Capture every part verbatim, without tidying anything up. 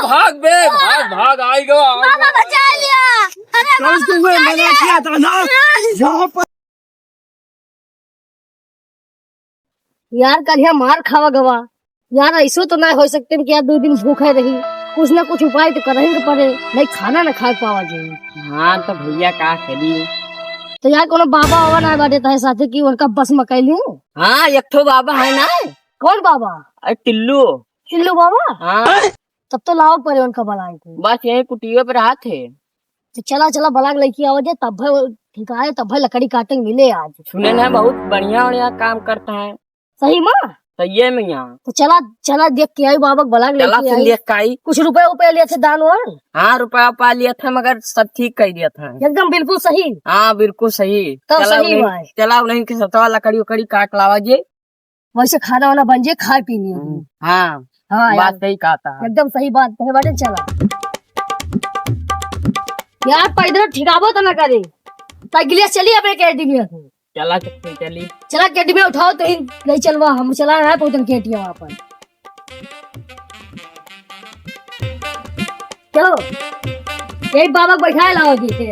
भाग बे, भाग, भाग, आएगा, आएगा। बाबा बचा लिया। अरे बाबा बचा लिया। यहाँ पर यार, करिया मार खावा गवा। यार, ऐसो तो ना हो सकते कि यार दो दिन भूखे रही। कुछ ना कुछ उपाय तो करही के पड़े, नहीं खाना ना खाए पावा जाए। हाँ, तो भैया का करी? तो यार, कोनो बाबा वाबा ना बाटे ताहे साथे कि उनका बस में कैली? हाँ, एक ठो बाबा है ना। कौन बाबा? अरे टिल्लू। टिल्लू बाबा? हाँ। तब तो लाओ परे उनका बलाए के। बस यही कुटिया पे रहत है। तो चला, चला, बलाक लइके आवा जे, तब भाई वो ठिकाए, तब भाई लकड़ी काटे मिले आज। सुने ना, बहुत बढ़िया, बढ़िया काम करता है। सही मा? सही है मियाँ। तो चला, चला, देख के आई बाबा, बलाक चला, लइके फिर आई। देख के आई। कुछ रुपया उपया लिया थे दान वान? हाँ, रुपया उपया लिया था, मगर सब ठीक कर दिया था। एकदम बिल्कुल सही। हाँ, बिल्कुल सही। तब चला सही उन्हीं, भाई। चला उन्हीं के सतवा लकड़ी उकड़ी काट लावा जे। वैसे खाना वाना बन जाए, खाए पी लिए। हम्म, हाँ, हाँ बात यार। सही कहा था। एकदम सही बात कहे बाटे, चला। यार, पैदल ठिकाबो तो ना करे। साइकिलिया चली अपने कैंटीन में। चला, चली, चली। चला, कैंटीन में उठाओ, तो ही नहीं चलवा, हम चला रहा है, पहुंचन कैंटीन वहाँ पर। चलो, यही बाबा बैठाए लाओ जी।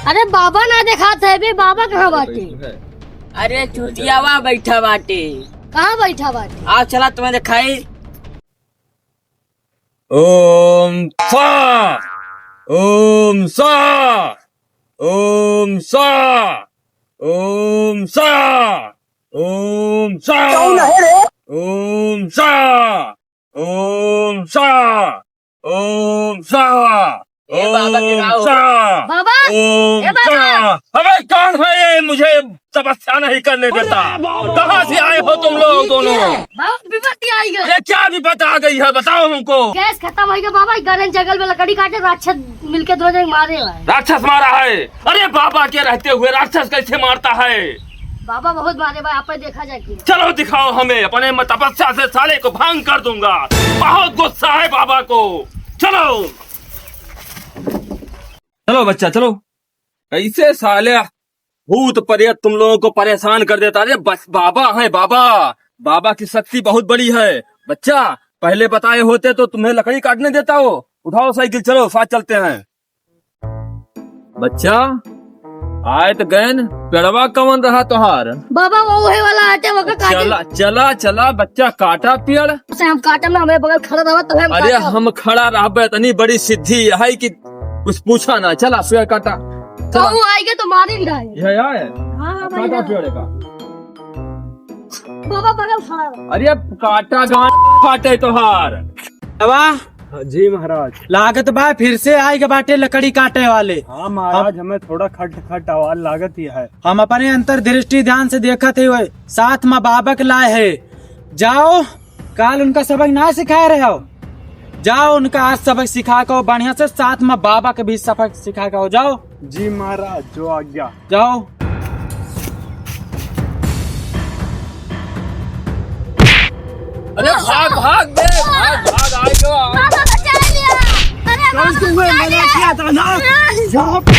अरे बाबा ना देखात है बे, बाबा कहाँ बाटे? अरे चुतियावा बैठा बाटे। कहाँ बैठा बाटे? आओ चला तुम्हें दिखाई। ओम सा, ओम सा, ओम सा, ओम सा, ओम सा, कौन है रे? ओम सा, ओम सा, ओम सा, ए बाबा के ओम गाओ। सा, बाबा, ओम ए बाबा। सा। अबे कौन है ये? मुझे तपस्या नहीं करने देता। कहाँ से आए हो तुम लोग दोनों? बहुत विपत्ति आई है। अरे क्या विपत्ति आ गई है, बताओ हमको। गैस खत्म हो गया बाबा, गरम जंगल में लकड़ी काटे, राक्षस मिलके दोनों जने मारे हुए हैं। राक्षस मारा है? अरे बाबा के रहते हुए राक्षस कैसे मारता है? बाबा बहुत मारे भाई, आप देखा जाए कि। चलो दिखाओ हमें, अपने म-, तपस्या से साले को भंग कर दूंगा। बहुत गुस्सा है बाबा को। चलो, चलो बच्चा, चलो। कैसे साले भूत प्रेत तुम लोगों को परेशान कर देता। अरे बस, बाबा है बाबा, बाबा की शक्ति बहुत बड़ी है। बच्चा, पहले बताए होते तो तुम्हें लकड़ी काटने देता हो। उठाओ साइकिल, चलो साथ चलते हैं। बच्चा, आए तो गैन, पेड़वा कवन रहा तोहार? बाबा, वो उहे वाला आटे, वो का काटे। चला, चला, चला, बच्चा, काटा पेड़। से हम काटम ना, हमें बगल खड़ा रहा, तब हम अरे, काटम। हम खड़ा रहबे, इतनी बड़ी सिद्धि है कि कुछ पूछा ना। चला, पेड़ काटा। चला। कहूँ आएगा तो मारे ही रहे। यह आए? हाँ, हाँ, भाई, काटा हाँ। पेड़ का। बाबा, बगल खड़ा रहा। अरे, काटा गांड फाटे तोहार। बाबा, हाँ, जी महाराज। लागत बा फिर से आइगे बाटे लकड़ी काटे वाले। हाँ महाराज, हम हमें थोड़ा खट खट आवाज लागत ही है। हम अपने अंतर्दृष्टि ध्यान से देखत ही हुए, साथ में बाबक लाए है। जाओ, काल उनका सबक ना सिखाए रहे हो, जाओ उनका आज सबक सिखा के आओ बढ़िया से, साथ में बाबक भी सबक सिखा के आओ। जाओ। जी महाराज, जो आज्ञा। जाओ। अरे भाग, भाग बे, भाग, भाग, आइगो, आइगो। बाबा बचा लिया। अरे बाबा बचा लिया। मैंने किया था ना। यहाँ पे।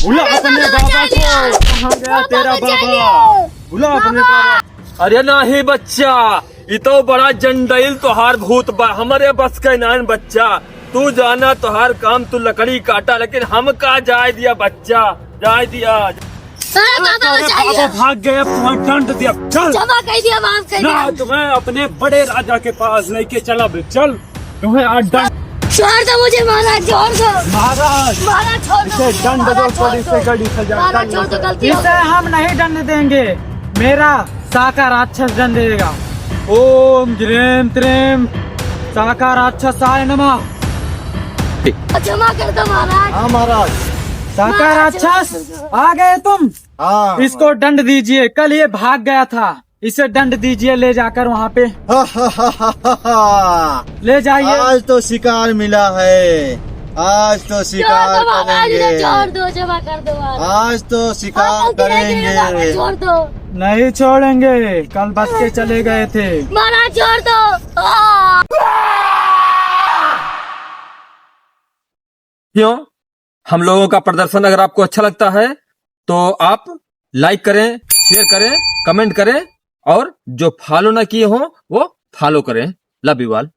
बुला अपने बाबा को। कहाँ गया तेरा बाबा? बुला अपने बाबा। अरे नाही बच्चा, ई तो बड़ा जंडैल तोहार भूत बा, हमरे बस के नान बच्चा। तू जाना तोहार काम, तू लकड़ी काटा, लेकिन हमका जाए दिया बच्चा, जाए दिया। अरे बाबा, अरे बचा बाबा लिया। भाग गए, अब तुम्हें दंड दिया। चल। क्षमा कर दिया, माफ कर ना, दिया। तुम्हें अपने बड़े राजा के पास लेके चला बे, चल। तुम्हें आज दंड छोड़ दो मुझे महाराज, छोड़ दो। महाराज, महाराज, छोड़ दो इसे मुझे, दंड दो, महाराज, छोड़ थोड़ी दो। से कड़ी सजा। महाराज, कर लो। छोड़ दो, गलती हो गई। इसे हम नहीं दंड देंगे, मेरा साका राक्षस दंड देगा। ओम ह्रीं त्रीं साका राक्षसाय नमः। क्षमा कर दो महाराज। हाँ महाराज। साका महाराज, क्षमा राक्षस, कर दो। आ गए तुम? हाँ। इसको दंड दीजिए, कल ये भाग गया था। इसे दंड दीजिए, ले जाकर वहाँ पे। ले जाइए। आज तो शिकार मिला है, आज तो शिकार करेंगे। छोड़ दो, क्षमा कर दो महाराज। आज तो शिकार करेंगे। छोड़ दो। नहीं छोड़ेंगे, कल बच के चले गए थे। मारा छोड़ दो। आ! क्यों? हम लोगों का प्रदर्शन अगर आपको अच्छा लगता है तो आप लाइक करें, शेयर करें, कमेंट करें और जो फॉलो ना किए हों वो फॉलो करें। लव यू ऑल।